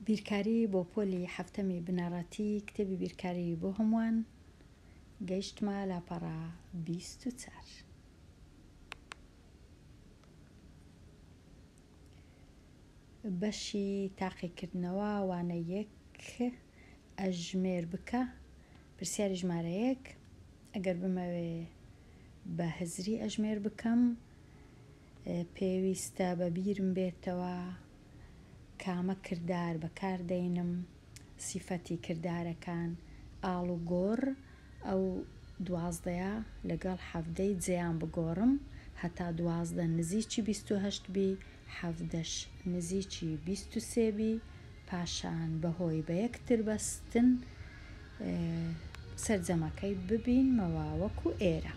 بیرکاری بۆ پۆلی حەفتەمی بنەڕەتی کتێبی بیرکاری بۆ هەمووان گەیشتمە لاپەڕە 24. بەشی تاقیکردنەوە وانە یەک ئەژمێر بکە پرسیاری ژمارە یەک ئەگەر بمەوێ بە هزری ئەژمێر بکەم پێویستە بە بیرم بێتەوە کامە کردار بەکار دەینم، سیفەتی کردارەکان، ئاڵوگۆڕ، ئەو دوازدەیە لەگەڵ حەڤدەی جێیان بگۆڕم هەتا 12 نزیکی 28 بی، حەڤدەش نزیکی 23 بی، پاشان بەهۆی بەیەکتر بەستن سەرجەمەکەی ببینمەوە وەکو ئێرە.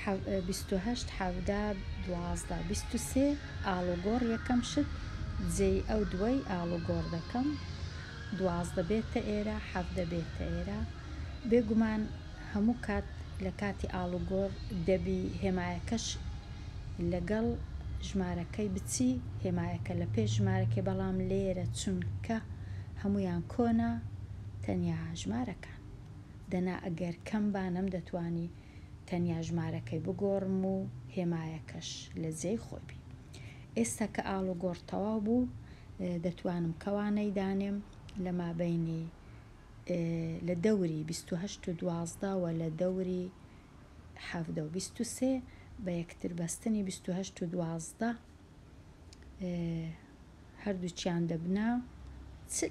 28 حەڤدە 12 23 ئاڵوگۆڕ یەکەم شت جێی ئەو دووەی ئاڵوگۆڕ دەکەم 12 بێتە ئێرە حەڤدە بێتە ئێرە بێگومان هەموو کات لە کاتی ئاڵوگۆڕ دەبی هێمایەکەش لەگەڵ ژمارەکەی بچی هێمایەکە لە پێش ژمارەکەی بەڵام لێرە چونکە هەموویان کۆنە تەنیا ژمارەکان دەنا ئەگەر کەم با نەمدەتوانی تەنیا ژمارەکەی بگۆڕم و هێمایەکەش لە جێی خۆی بی. ئێستا کە ئاڵوگۆڕ تەواو بوو دەتوانم کەوانەی دانێم لە مابەینی لە دەوری 28 و 12 و لە دەوری 17 و 23 بە یەکتر بەستنی 28 و 12 هەردووکیان دەبنە 40.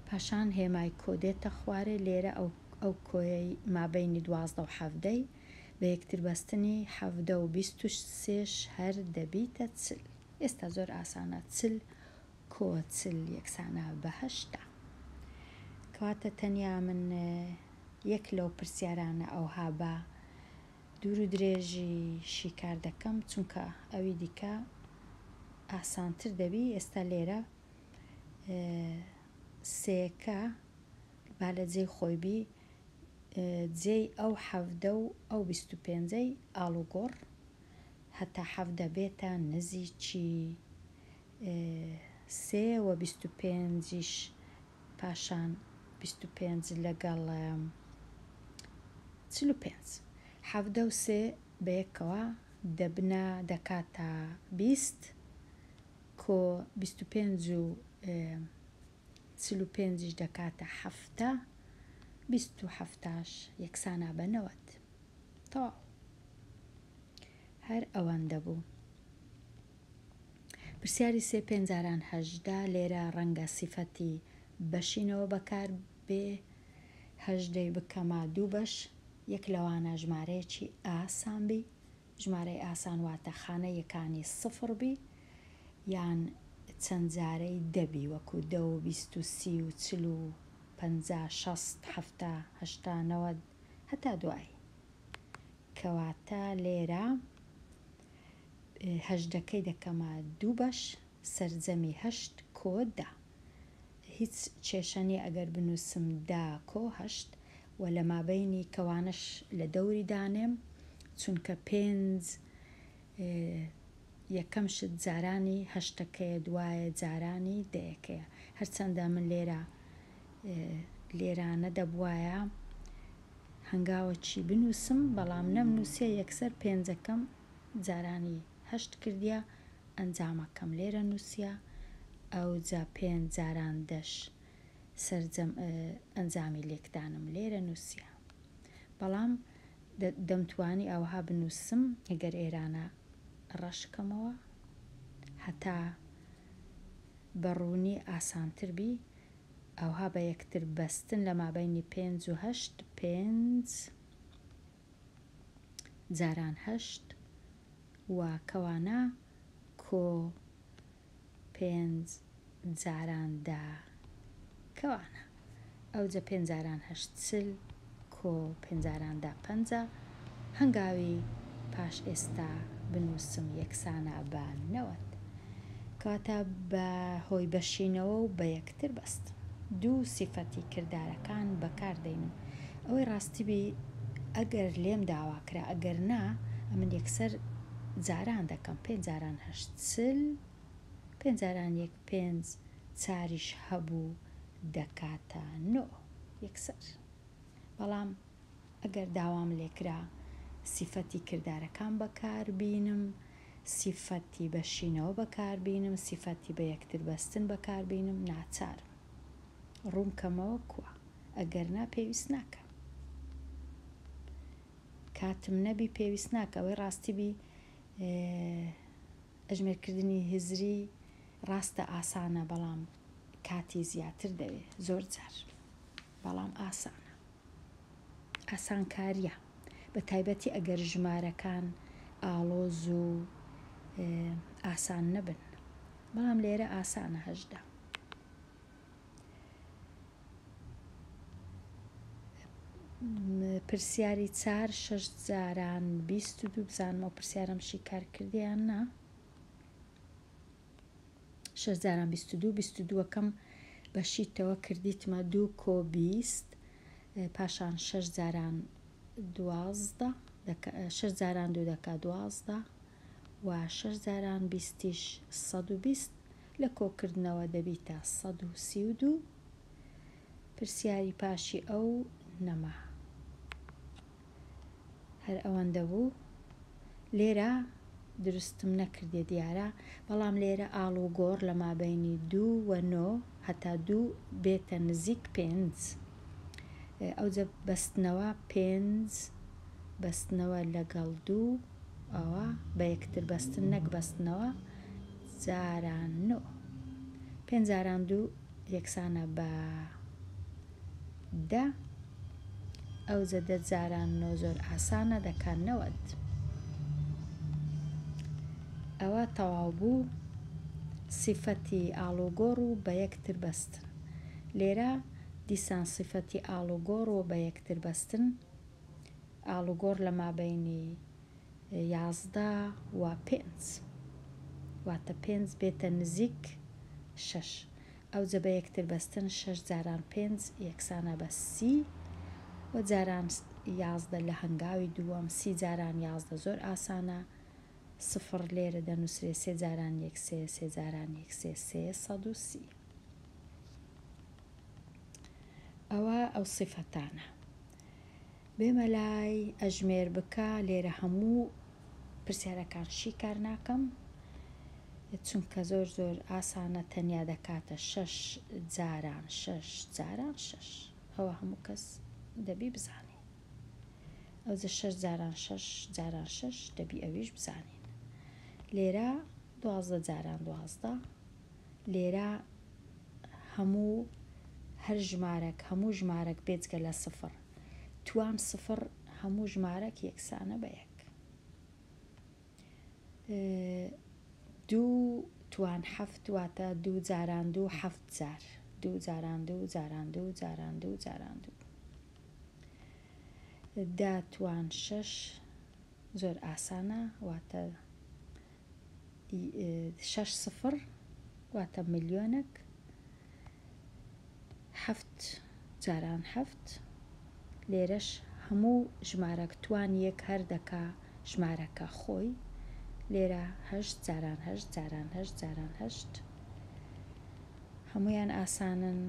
پاشان هێمای کۆ دێتە خوارێ لێرە ئەو ئەو کۆیەی مابەینی 12 و حەڤدەی بە یەکتر بەستنی حەڤدە و 23ش هەر دەبیتە 40. ئێستا زۆر ئاسانە 40 کۆ 40 یەکسانە بە هەشتا. کەواتە تەنیا من یەک لەو پرسیارانە ئەوها بە دوور و درێژی شیکار دەکەم چونکە ئەوی دیکە ئاسانتر دەبی. ئێستا لێرە سێکە با لە جێی خۆی بی جێی ئەو حەڤدە و ئەو 25ەی ئاڵوگۆڕ هەتا حەڤدە بێتە نزیکی سێ و 25یش پاشان 25 لەگەڵ 45 حەڤدە و سێ بەیەکەوە دەبنە دەکاتە 20 کۆ 25 و 45یش دەکاتە حەفتا 20 و حەفتاش یەکسانە بە 90. تەواو هەر ئەوەندە بوو. پرسیاری سێ پێنج جاران هەژدە لێرە ڕەنگە سیفەتی بەشینەوە بەکار بێ هەژدەی بکەمە دوو بەش یەک لەوانە ژمارەیەکی ئاسان بی ژمارەی ئاسان واتە خانە یەکانی سفر بی یان چەند جارەی دە بی وەکو دە و 20 و 30 و 40 و 50 60 70 80 90 هەتا دوایی. کەواتە لێرە هەژدەکەی دەکەمە دوو بەش سەرجەمی هەشت کۆ دە. هیچ کێشە نییە ئەگەر بنووسم دە کۆ هەشت و لە مابەینی کەوانەش لە دەوری دانێم چونکە پێنج یەکەم شت جارانی هەشتەکەیە دوایە جارانی دەیەکەیە. هەرچەندە من لێرە لێرانە دەبوایە هەنگاوەکی بنووسم بەڵام نەمنووسیە یەکسەر پێنجەکەم جارانی هەشت کردیە ئەنجامەکەم لێرە نووسیە ئەوجا پێنج جاران دەش سەرجەم ئەنجامی لێکدانم لێرە نووسیە. بەڵام دەمتوانی ئەوها بنووسم ئەگەر ئێرانە ڕەشکەمەوە هەتا بە ڕوونی ئاسانتر بی ئەوها بە یەکتر بەستن لە مابەینی پێنج و هەشت پێنج جاران هەشت و کەوانە کۆ پێنج جاران دە کەوانە ئەوجە پێنج جاران هەشت 40 کۆ پێنج جاران دە 50 هەنگاوی پاش ئێستا بنووسم یەکسانە بە 90. کەواتە بە هۆی بەشینەوە و بە یەکتر بەست دوو سیفەتی کردارەکان بەکار دەینم. ئەوەی ڕاستی بی ئەگەر لێم داوا کرا ئەگەر نا ئەمن یەکسەر جاران دەکەم پێنج جاران هەشت 40. پێنج جاران یەک پێنج چاریش هەبوو دەکاتە نۆ یەکسەر. بەڵام ئەگەر داوام لێکرا سیفەتی کردارەکان بەکار بینم، سیفەتی بەشینەوە بەکار بینم، سیفەتی بە یەکتر بەستن بەکار بینم، ناچارم ڕوون کەمەوە کوا، ئەگەر نا پێویست ناکا. کاتم نەبی پێویست ناکا. ئەوەی ڕاستی بی ئەژمێرکردنی هزری ڕاستە ئاسانە بەڵام کاتی زیاتر دەوێ زۆر جار بەڵام ئاسانە. ئاسانکاریە بە تایبەتی ئەگەر ژمارەکان ئاڵۆز و ئاسان نەبن بەڵام لێرە ئاسانە 18. پرسیاری چار شەش جاران 22 بزانم ئەو پرسیارەم شیکار کردیان نا شەش جاران 22 22ەکەم بە شیتەوە کردیتمە دوو کۆ 20 پاشان شەش جاران 12 شەش جاران دوو دەکا 12 و شەش جاران بیستیش 120 لە کۆکردنەوە دەبیتە 132. پرسیاری پاشی ئەو نەما هەر ئەوەندە بوو. لێرە دروستم نەکردێ دیارە، بەڵام لێرە ئاڵوگۆڕ لە مابەینی دوو و نۆ هەتا دوو بێتە نزیک پێنج، ئەوجە بەستنەوە پێنج بەستنەوە لەگەڵ دوو، ئەوە بە یەکتر بەستن نەک بەستنەوە جاران نۆ. پێنج جاران دوو یەکسانە بە دە، ئەوجە دە جاران نۆ زۆر ئاسانە دەکات 90. ئەوە تەواو بوو سیفەتی ئاڵوگۆڕ و بە یەکتر بەستن. لێرە دیسان سیفەتی ئاڵوگۆڕ و بە یەکتر بەستن، ئاڵوگۆڕ لە مابەینی 11 و پێنج، واتە پێنج بێتە نزیک شەش، ئەوجە بە یەکتر بەستن شەش جاران پێنج یەکسانە بە سی و جاران 11 لە هەنگاوی دووەم سی جاران 11 زۆر ئاسانە، سفر لێرە دەنووسرێ سێ جاران یەک سێ، سێ جاران یەک سێ، 330. ئەوە ئەو سیفەتانە. بێمە لای ئەژمێر بکە. لێرە هەموو پرسیارەکان شیکار ناکەم چونکە زۆر زۆر ئاسانە، تەنیا دەکاتە شەش جاران شەش جاران شەش، ئەوە هەموو کەس دەبی بزانێ. ئەوجە شەش جاران شەش جاران شەش دەبی ئەویش بزانین. لێرە 12 جاران 12، لێرە هەموو هەر ژمارەک هەموو ژمارەک بێجگە لە سفر توان سفر هەموو ژمارەک یەکسانە بە یەک. دوو توان حەفت واتە دوو جاران دوو حەفت جار، دوو جاران دوو جاران دوو جاران دوو جاران دوو. دە توان شەش زۆر ئاسانە، واتە شەش سفر واتە ملیۆنێک، حەفت جاران حەفت. لێرەش هەموو ژمارەک توان یەک هەر دەکا ژمارەکە خۆی. لێرە هەشت جاران هەشت جاران هەشت جاران هەشت، هەمویان ئاسانن.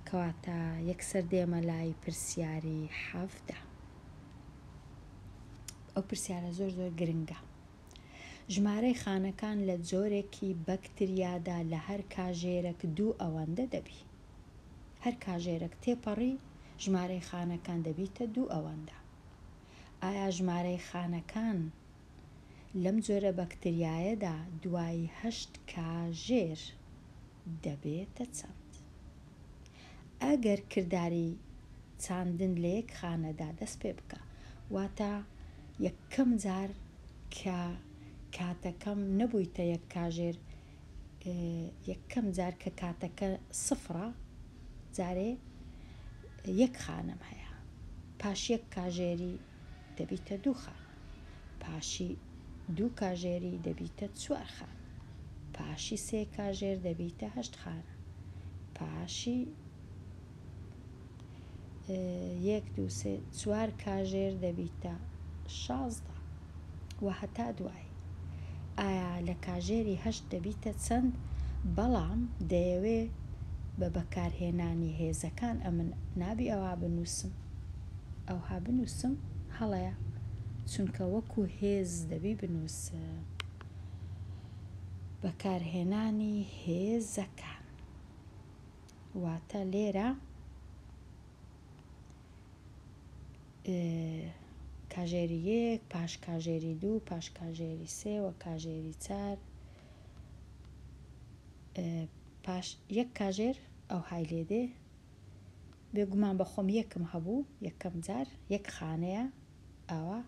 کەواتە یەکسەر دێمە لای پرسیاری 17. ئەو پرسیارە زۆر زۆر گرنگە. ژمارەی خانەکان لە جۆرێکی بەکتریادا لە هەر کاژێرەک دوو ئەوەندە دەبی. هەر کاژێرەک تێپەڕی ژمارەی خانەکان دەبیتە دوو ئەوەندە. ئایا ژمارەی خانەکان لەم جۆرە بەکتریایەدا دوای هەشت کاژێر دەبێتە چەند؟ ئەگەر کرداری چاندن لە یەک خانەدا دەست پێ بکە، واتە یەکەم جار کە کاتەکەم نەبوویتە یەک کاژێر، یەکەم جار کە کاتەکە سفرە جارێ یەک خانەم هەیە، پاش یەک کاژێری دەبیتە دوو خانە، پاشی دوو کاژێری دەبیتە چوار خانە، پاشی سێ کاژێر دەبیتە هەشت خانە، پاشی یەک دوو سێ چوار کاژێر دەبیتە 16 و هەتا دوایی. ئایا لە کاژێری هەشت دەبیتە چەند؟ بەڵام دەیەوێ بە بەکارهێنانی هێزەکان ئەمن نابی ئەوها بنووسم ئەوها بنووسم هەڵەیە چونکە وەکو هێز دەبی بنووسم بەکارهێنانی هێزەکان واتە لێرە کاژێری یەک پاش کاژێری دوو پاش کاژێری سێ وە کاژێری چار پاش یەک کاژێر ئەوهای لێ دێ بێگومان بە خۆم یەکم هەبوو یەکەم جار یەک خانەیە ئاوا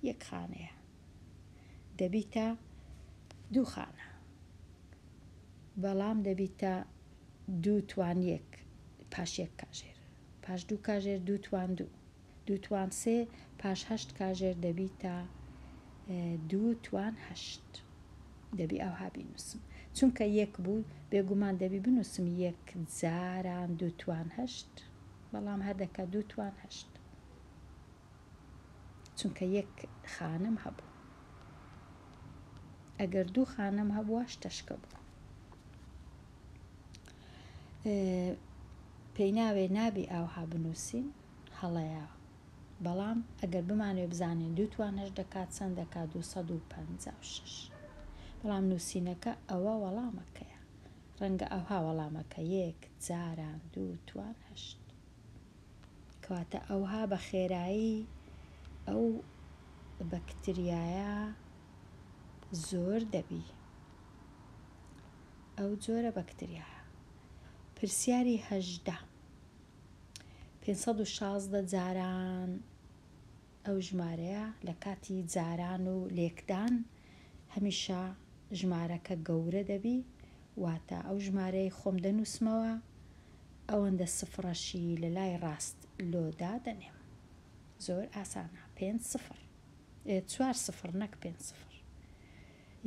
یەک خانەیە دەبیتە دوو خانە بەڵام دەبیتە دوو توان یەک پاش یەک کاژێر پاش دوو کاژێر دوو توان دوو دوو توان سێ پاش هەشت کاژێر دەبیتە دوو توان هەشت دەبی ئەوها بینوسم چونکە یەک بوو بێگومان دەبی بنوسم یەک جاران دوو توان هەشت بەڵام هەر دەکا دوو توان هەشت چونکە یەک خانم هەبوو ئەگەر دوو خانم هەبووە شتەشکە بوو پێی ناوێ نابی ئاوها بنووسین هەڵەیە بەڵام ئەگەر بمانەوێ بزانین دوو توان هەشت دەکات چەند دەکات 256 بەڵام نووسینەکە ئەوە وەڵامەکەیە ڕەنگە ئەوها وەڵامەکە یەک جاران دوو توان هەشت کەواتە ئەوها بە خێرایی ئەو بەکتریایە زۆر دەبی ئەو جۆرە بەکتریایە. پرسیاری 18. 516 جاران ئەو ژمارەیە لە کاتی جاران و لێکدان هەمیشە ژمارەکە گەورە دەبی واتە ئەو ژمارەی خۆم دەنووسمەوە ئەوەندە سفڕەشی لە لای ڕاست لۆ دادەنێم زۆر ئاسانە پێنج سفر چوار سفر نەک پێنج سفر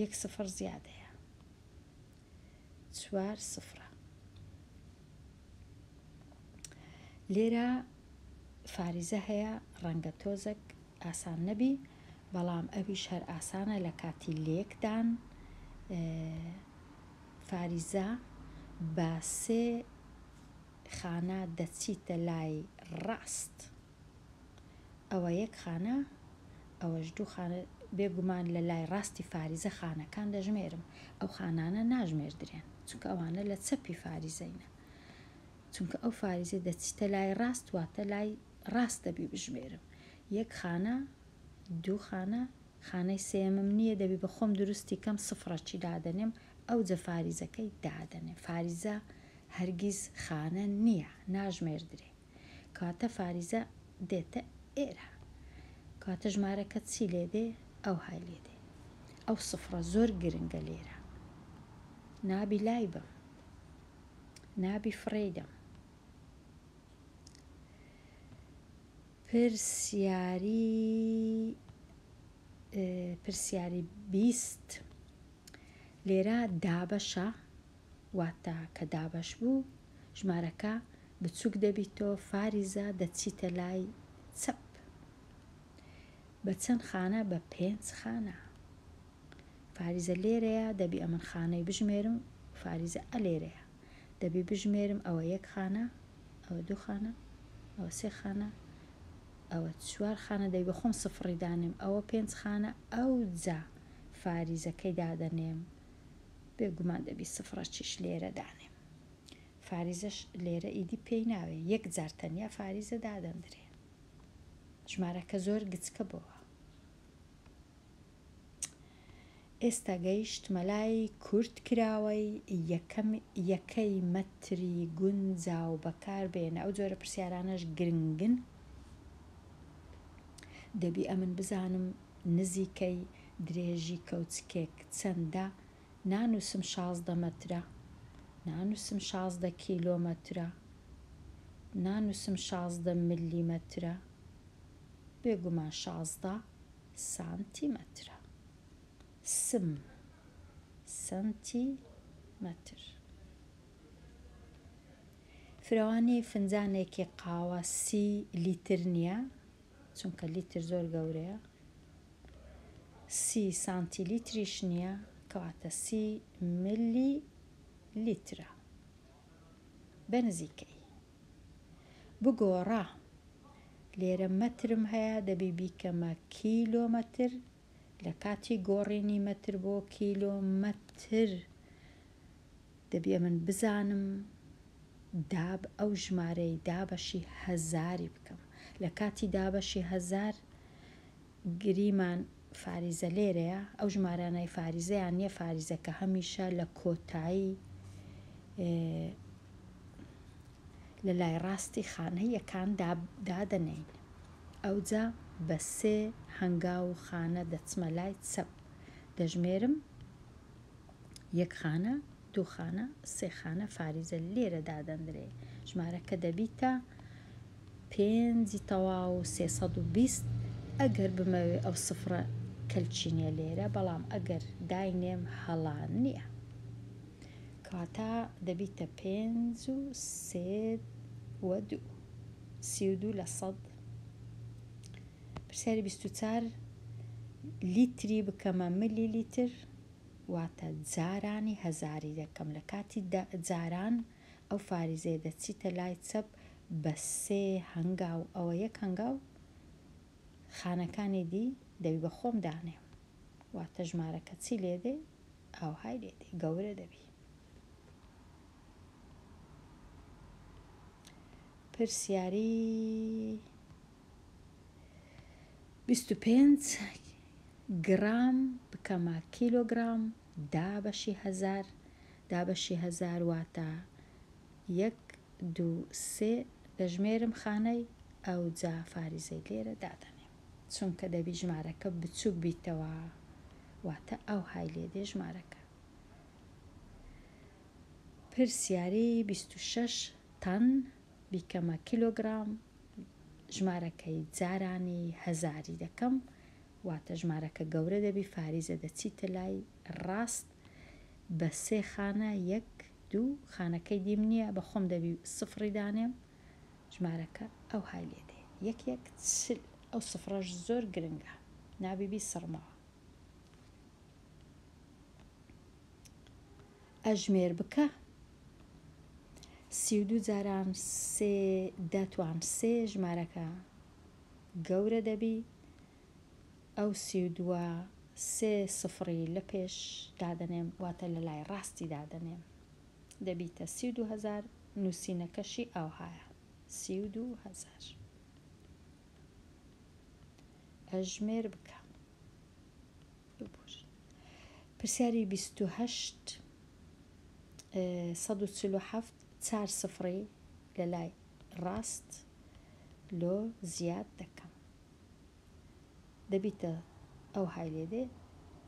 یەک سفر زیادەیە چوار سفرە لێرە فاریزە هەیە ڕەنگە تۆزەک ئاسان نەبی بەڵام ئەویش هەر ئاسانە لە کاتی لێکدان فاریزە بە سێ خانە دەچیتە لای ڕاست ئەوە یەک خانە ئەوەش دوو خانە بێگومان لە لای ڕاستی فاریزە خانەکان دەژمێرم ئەو خانانە ناژمێردرێن چونکە ئەوانە لە چەپی فاریزەینە چونکە ئەو فاریزە دەچیتە لای ڕاست واتە لای ڕاست دەبی بژمێرم یەک خانە دوو خانە خانەی سێیەمم نییە دەبی بە خۆم دروستی کەم سفرەکی دادەنێم ئەوجە فاریزەکەی دادەنێم فاریزە هەرگیز خانە نییە ناژمێردرێ کەواتە فاریزە دێتە ئێرە کەواتە ژمارەکە چی لێ دێ ئەوهای لێ دێ ئەو سفرە زۆر گرنگە لێرە نابی لای بم نابی فڕێی دەم پرسیاری پرسیاری 20 لێرە دابەشە واتە کە دابەش بوو ژمارەکە بچوک دەبیتۆ فاریزە دەچیتە لای چەپ بە چەند خانە بە پێنج خانە فاریزە لێرەیە دەبی ئەمن خانەی بژمێرم فاریزە ئە لێرەیە دەبی بژمێرم ئەوە یەک خانە ئەوە دوو خانە ئەوە سێ خانە ئەوە چوار خانە دەبی بە خۆم سفڕی دانێم ئەوە پێنج خانە ئەوجا فاریزەکەی دادەنێم بێگومان دەبی سفڕەکیش لێرە دانێم فاریزەش لێرە ئیدی پێی ناوێ یەک جار تەنیا فاریزە دادەندرێ ژمارەکە زۆر گچکە بۆوە ئێستا گەیشتمە لای کورت کراوەی یەکەم یەکەی مەتری گونجاو بەکار بێنە ئەو جۆرە پرسیارانەش گرنگن دەبی ئەمن بزانم نزیکەی درێژی کەوچکێک چەندە نانوسم 16 مەترە نانوسم 16 کیلۆمەترە نانوسم 16 ملیمەترە بێگومان 16 سانتیمەترە سم سەنتیمەتر. فرەوانی فنجانێکی قاوە سی لیتر نییە چونکە لیتر زۆر گەورەیە. سی سانتیلیتریش نییە، کەواتە سی ملی لیترە بە نزیکەیی. بگۆڕە، لێرە مەترم هەیە دەبی بیکەمە کیلۆمەتر، لە کاتی گۆڕینی مەتر بۆ کیلۆمەتر دەبی ئەمن بزانم داب ئەو ژمارەی دابەشی هەزاری بکەم. لە کاتی دابەشی هەزار گریمان فاریزە لێرەیە، ئەو ژمارانەی فاریزەیان نییە، فاریزەکە هەمیشە لە کۆتایی لە لای ڕاستی خانەی یەکان دادەنێین. ئەوجا بە سێ هەنگاو و خانە دەچمە لای چەپ، دەژمێرم، یەک خانە، دوو خانە، سێ خانە فاریزە لێرە دادەندرێ. ژمارەکە دەبیتە پێنجی تەواو 320، ئەگەر بمەوێ ئەو سفرە کەلکی نیە لێرە، بەڵام ئەگەر داینێم هەڵە نیە. کەواتە دەبیتە پێنج و سێ و دوو، 32 لە سەد. پرسیاری 24، لیتری بکەمە ملی لیتر، واتە جارانی هەزاری دەکەم. لە کاتی جاران ئەو فاریزەیە دەچیتە لای چەپ بە سێ هەنگاو، ئەوە یەک هەنگاو، خانەکانی دی دەبی بە خۆم دانێم، واتە ژمارەکە چی لێ دێ ئاوهای لێ دێ، گەورە دەبی. پرسیاری 25، گڕام بکەمە کیلۆگڕام دابەشی هەزار، دابەشی هەزار واتە یەک دوو سێ دەژمێرم خانەی ئەوجا فاریزەی لێرە دادەنێم چونکە دەبی ژمارەکە بچوک بیتەوە واتە ئەوهای لێ دێ ژمارەکە. پرسیاری 26، تەن بیکەمە کیلۆگرام ژمارەکەی جارانی هەزاری دەکەم واتە ژمارەکە گەورە دەبی فاریزە دەچیتە لای ڕاست بە سێ خانە یەک دوو خانەکەی دیم نییە بە خۆم دەبی سفڕی دانێم ژمارەکە ئەوهای لێ دێ یەک یەک 40 ئەو سفڕەش زۆر گرنگە نابی بیسڕمەوە. ئەژمێر بکە 32 جاران سێ دەتوان سێ ژمارەکە گەورە دەبی ئەو 32ە سێ سفڕی لە پێش دادەنێم واتە لە لای ڕاستی دادەنێم دەبیتە 32 هەزار نووسینەکەشی ئاوهایە 32 هەزار. ئەژمێر بکە. ببورن. پرسیاری 28، 147 چار سفڕی لە لای ڕاست لۆ زیاد دەکەم دەبیتە ئەوهای لێ دێ.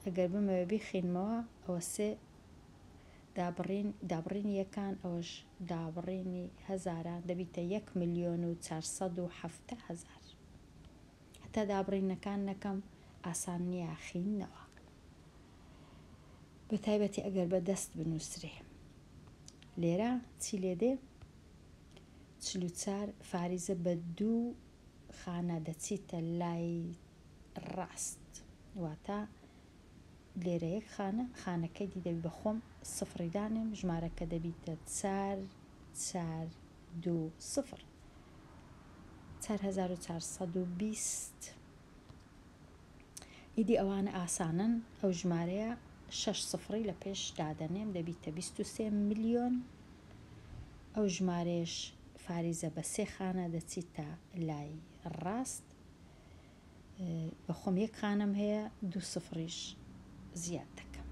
ئەگەر بمەوێ بیخینمەوە ئەوە سێ دابڕین دابڕینی یەکان ئەوەش دابڕینی هەزاران دەبیتە یەک ملیۆن و 470 هەزار. هەتا دابڕینەکان نەکەم ئاسان نییە خینەوە، بە تایبەتی ئەگەر بە دەست بنووسرێ. لێرە چی لێ دێ؟ 44 فاریزە بە دوو خانە دەچیتە لای ڕاست، واتە لێرە یەک خانە، خانەکەی دی دەبی بە خۆم سفڕی دانێم، ژمارەکە دەبیتە چار چار دوو سفر، 4420. ئیدی ئەوانە ئاسانن. ئەو ژمارەیە شەش سفڕی لە پێش دادەنێم دەبیتە 23 ملیۆن. ئەو ژمارەیەش فاریزە بە سێ خانە دەچیتە لای ڕاست، بە خۆم یەک خانەم هەیە دوو سفڕیش زیاد دەکەم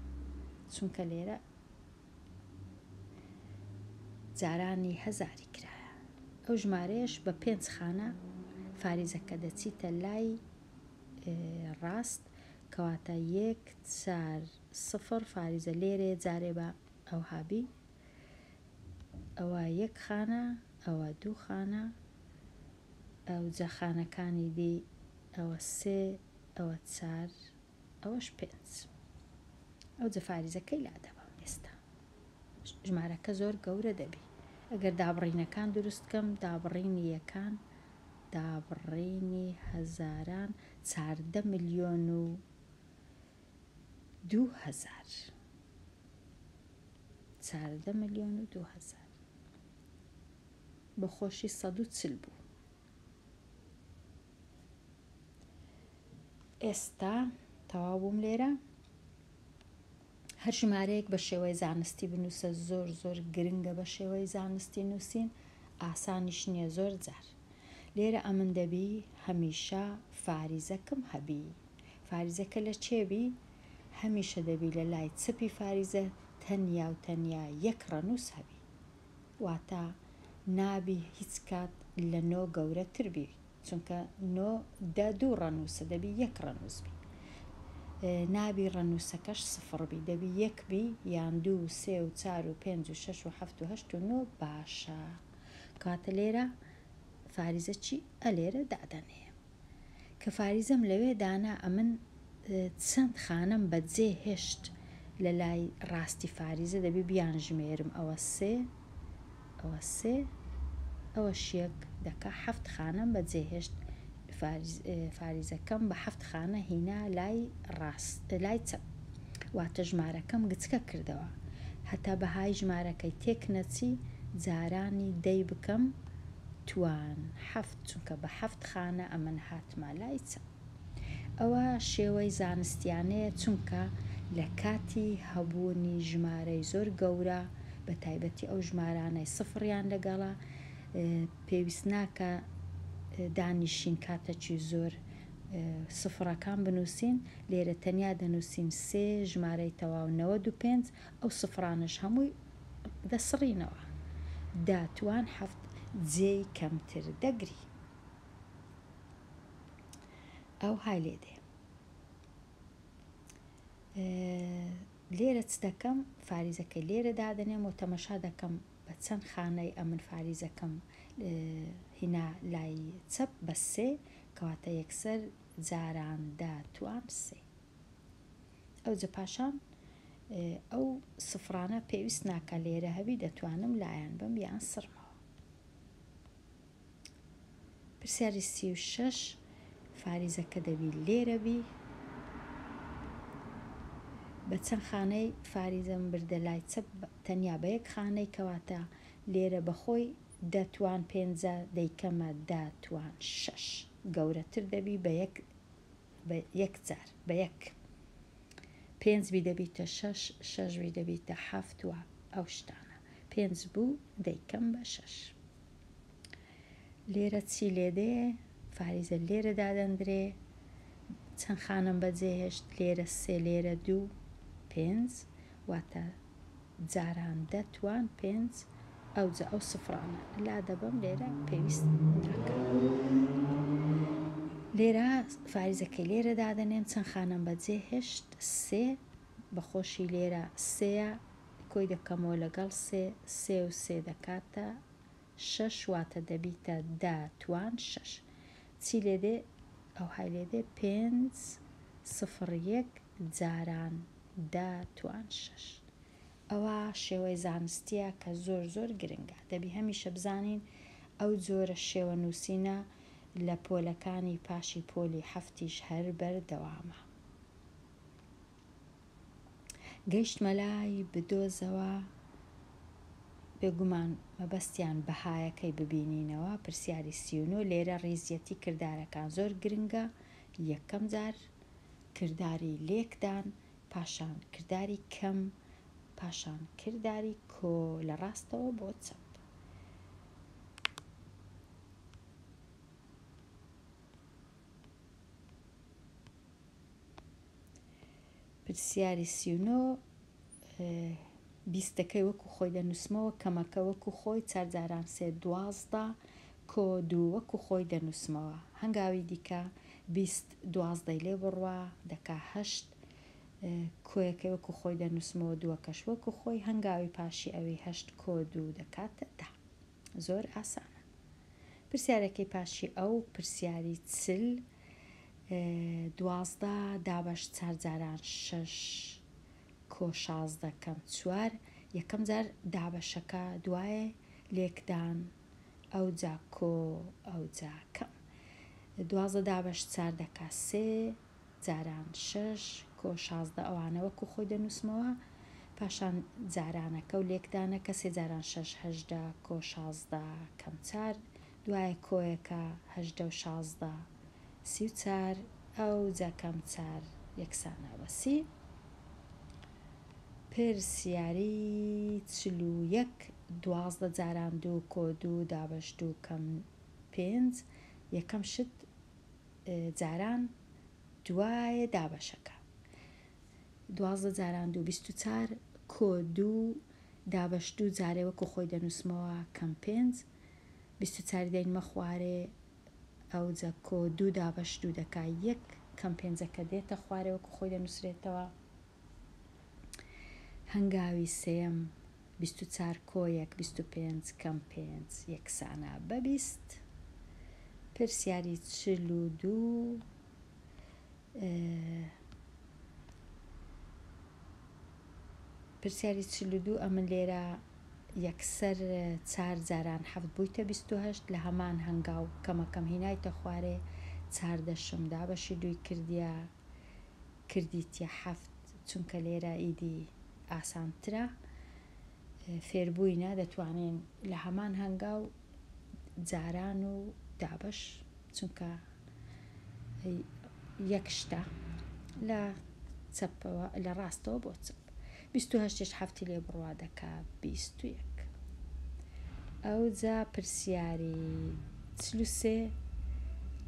چونکە لێرە جارانی هەزاری کرایە. ئەو ژمارەیەش بە پێنج خانە فاریزەکە دەچیتە لای ڕاست، کەواتە یەک چار سفر فاریزە لێرەیە جارێ بە ئەوها بی، ئەوە یەک خانە ئەوە دوو خانە ئەوجا خانەکانی دی ئەوە سێ ئەوە چار ئەوەش پێنج. ئەوجا فاریزەکەی لادەبەم. ئێستا ژمارەکە زۆر گەورە دەبی ئەگەر دابڕینەکان دروست کەم، دابڕینی یەکان دابڕینی هەزاران 14 ملیۆن و. 2000. 14 ملیۆن و 2000. بە خۆشی 140 بوو. ئێستا تەواو بووم لێرە. هەر ژمارەیەک بە شێوەی زانستی بنووسە زۆر زۆر گرنگە بە شێوەی زانستی نووسین ئاسانیش نییە زۆر جار لێرە ئەمن دەبی هەمیشە فاریزەکم هەبی فاریزەکە لە چێ بی هەمیشە دەبی لە لای چەپی فاریزە تەنیا و تەنیا یەک ڕەنووس هەبی واتە نابی هیچ کات لە نۆ گەورەتر بی چونکە نۆ دە دوو ڕەنووسە دەبی یەک ڕەنووس بی نابی ڕەنووسەکەش سفڕ بی دەبی یەک بی یان دوو و سێ و چار و پێنج و شەش و حەفت و هەشت و نۆ باشە کەواتە لێرە فاریزە چی ئە لێرە دادەنێ کە فاریزەم لەوێ دانا ئەمن چەند خانەم بە جێ هێشت لە لای ڕاستی فاریزە دەبی بیان ژمێرم ئەوە سێ ئەوە سێ ئەوەش یەک دەکا حەفت خانەم بە جێ هێشت فاریزەکەم بە حەفت خانە هینا لای ڕاست لای چەپ واتە ژمارەکەم گچکە کردەوە هەتا بەهای ژمارەکەی تێک نەچی جارانی دەی بکەم توان حەفت چونکە بە حەفت خانە ئەمن هاتمە لای چەپ. ئەوە شێوەی زانستیانەیە چونکە لە کاتی هەبوونی ژمارەی زۆر گەورە بە تایبەتی ئەو ژمارانەی سفڕیان لەگەڵە پێویست ناکا دانیشین کاتەکی زۆر سفڕەکان بنووسین لێرە تەنیا دەنووسین سێ ژمارەی تەواو 95 ئەو سفڕانەش هەمووی دەسڕینەوە دە توان حەفت جێی کەمتر دەگری. ئەوهای لێ دێ. لێرە چ دەکەم؟ فاریزەکەی لێرە دادەنێم و تەمەشا دەکەم بە چەند خانەی ئەمن فاریزەکەم هینا لای چەپ بە سێ کەواتە یەکسەر جاران دە توان سێ. ئەوجە پاشان ئەو سفرانە پێویست ناکا لێرە هەبی دەتوانم لایان بم یان سڕمەوە. پرسیاری 36 فاریزەکە دەبی لێرە بی بە چەند خانەی فاریزەم بردە لای چەپ تەنیا بە یەک خانەی کەواتە لێرە بەخۆی دە توان پێنجە دەیکەمە دە توان شەش گەورەتر دەبی بە یەک بە یەک جار بە یەک پێنج بی دەبیتە شەش شەش بی دەبیتە حەفت و ئەو شتانە پێنج بوو دەیکەم بە شەش لێرە چی لێدێ فاریزە لێرە دادەندرێ چەند خانم بەجێهێشت لێرە سێ لێرە دوو پێنج واتە جاران دە توان پێنج ئەوجا ئەو سفرانە لادەبەم لێرە پێویست ناکا لێرە فاریزەکەی لێرە دادەنێم چەند خانەم بەجێ هێشت سێ بەخۆشی لێرە سێە کۆی دەکەمەوە لەگەڵ سێ سێ و سێ دەکاتە شەش واتە دەبیتە دە توان شەش چی لێدێ ئەوهای لێدێ پێنج سفر یەک جاران دە توان شەش. ئەوە شێوەی زانستیە کە زۆر زۆر گرنگە دەبی هەمیشە بزانین ئەو جۆرە شێوە نووسینە لە پۆلەکانی پاشی پۆلی حەفتیش هەر بەردەوامە. گەیشتمە لای بدۆزەوە بێگومان مەبەستیان بەهایەکەی ببینینەوە پرسیاری 39 لێرە ڕیزیەتی کردارەکان زۆر گرنگە یەکەم جار کرداری لێکدان پاشان کرداری کەم، پاشان کرداری کۆ لە ڕاستەوە بۆ چەپ. پرسیاری 39 بیستەکەی وەکو خۆی دەنووسمەوە کەمەکە وەکو خۆی چار جاران سێ دوازدە کۆ دوو وەکو خۆی دەنووسمەوە هەنگاوی دیکە 20 دوازدەی لێ بڕوا دەکا هەشت کۆیەکەی وەکو خۆی دەنووسمەوە دووەکەش وەکو خۆی هەنگاوی پاشی ئەوی هەشت کۆ دوو دەکاتە دە زۆر ئاسانە پرسیارەکەی پاشی ئەو پرسیاری 40 دوازدە دابەش چار جاران شەش کۆ 16 کەم چوار یەکەم جار دابەشەکە دوایێ لێکدان ئەوجا کۆ ئەوجا کەم 12 دابەش چار دەکا سێ جاران شەش. کۆ 16 ئەوانە وەکو خۆی دەنووسمەوە پاشان جارانەکە و لێکدانەکە سێ جاران شەش 18 کۆ 16 کەم چار دوایە کۆیەکە 18 و 16 34 ئەوجا کەم چار یەکسانە بە سی. پرسیاری 41 12 جاران دوو کۆ دوو دابەش دوو کەم پێنج یەکەم شت جاران دوایە دابەشەکە 12 جاران دوو 24 کۆ دوو دابەش دوو جارێ وەکو خۆی دەنووسمەوە کەم پێنج 24 دەینمە خوارێ ئەوجا کۆ دوو دابەش دوو دەکا یەک کەم پێنجەکە دێتە خوارێ وەکو خۆی دەنووسرێتەوە. هەنگاوی سێیەم 24 کۆ یەک 25 کەم پێنج یەکسانە بە 20. پرسیاری 42 پرسیاری 42 ئەمن لێرە یەکسەر چار جاران حەفت بوویتە 28 لە هەمان هەنگاو کەمەکەم هینایتە خوارێ چار دەشم دابەشی دووی کردیە کردیتیە حەفت چونکە لێرە ئیدی ئاسانترە فێربووینە دەتوانین لە هەمان هەنگاو جاران و دابەش چونکە یەک شتە لە چەپەوە لە ڕاستەوە بۆ چەپ 28 حەفتی لێ بڕوا دەکا 21. ئەوجا پرسیاری 43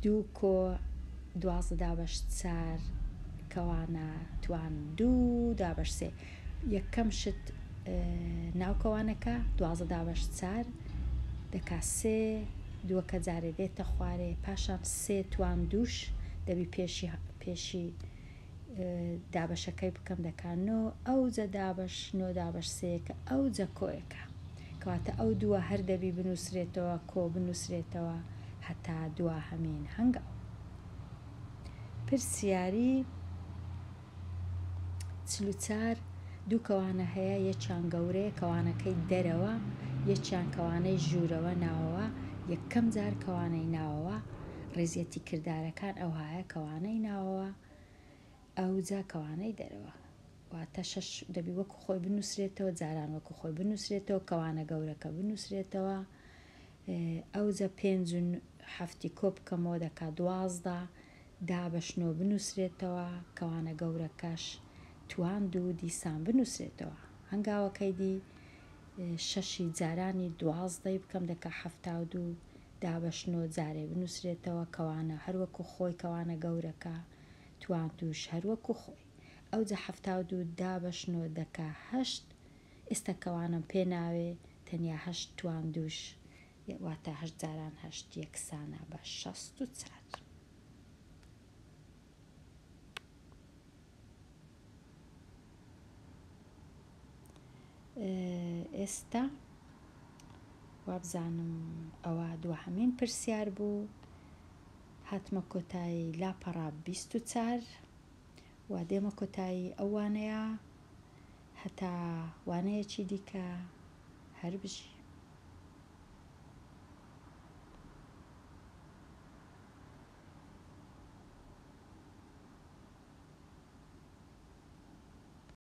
دوو کۆ 12 دابەش چار کەوانە توان دوو دابەش سێ یەکەم شت ناو کەوانەکە 12 دابەش چار دەکا سێ دووەکە جارێ دێتە خوارێ پاشان سێ توان دووش دەبی پێشی پێشی دابەشەکەی بکەم دەکا نۆ ئەوجە دابەش نۆ دابەش سێیەکە ئەوجە کۆیەکە کەواتە ئەو دووە هەر دەبی بنووسرێتەوە کۆ بنووسرێتەوە هەتا دواهەمین هەنگاو. پرسیاری 44 دوو کەوانە هەیە یەکیان گەورەیە کەوانەکەی دەرەوە یەکیان کەوانەی ژوورەوە ناوەوە یەکەم جار کەوانەی ناوەوە ڕێزیەتی کردارەکان ئەوهایە کەوانەی ناوەوە ئەوجا کەوانەی دەرەوە واتە شەش دەبی وەکو خۆی بنووسرێتەوە جاران وەکو خۆی بنووسرێتەوە کەوانە گەورەکە بنووسرێتەوە ئەوجا پێنج و حەفتی کۆ بکەمەوە دەکا 12 دابەش نۆ بنووسرێتەوە کەوانە گەورەکەش توان دوو دیسان بنووسرێتەوە هەنگاوەکەی دی شەشی جارانی دوازدەی بکەم دەکا 72 دابەش نۆ جارێ بنووسرێتەوە کەوانە هەروەکو خۆی کەوانە گەورەکە توان دووش هەروەکو خۆی ئەوجا 72 دابەش نۆ دەکا هەشت ئێستا کەوانەم پێ ناوێ تەنیا هەشت توان دووش واتە هەشت جاران هەشت یەکسانە بە 64. ئێستا وابزانم ئەوە دواهەمین پرسیار بوو هاتمە کۆتایی لاپەڕە 24 و دێمە کۆتایی ئەو وانەیە هەتا وانەیەکی دیکە هەر بژی.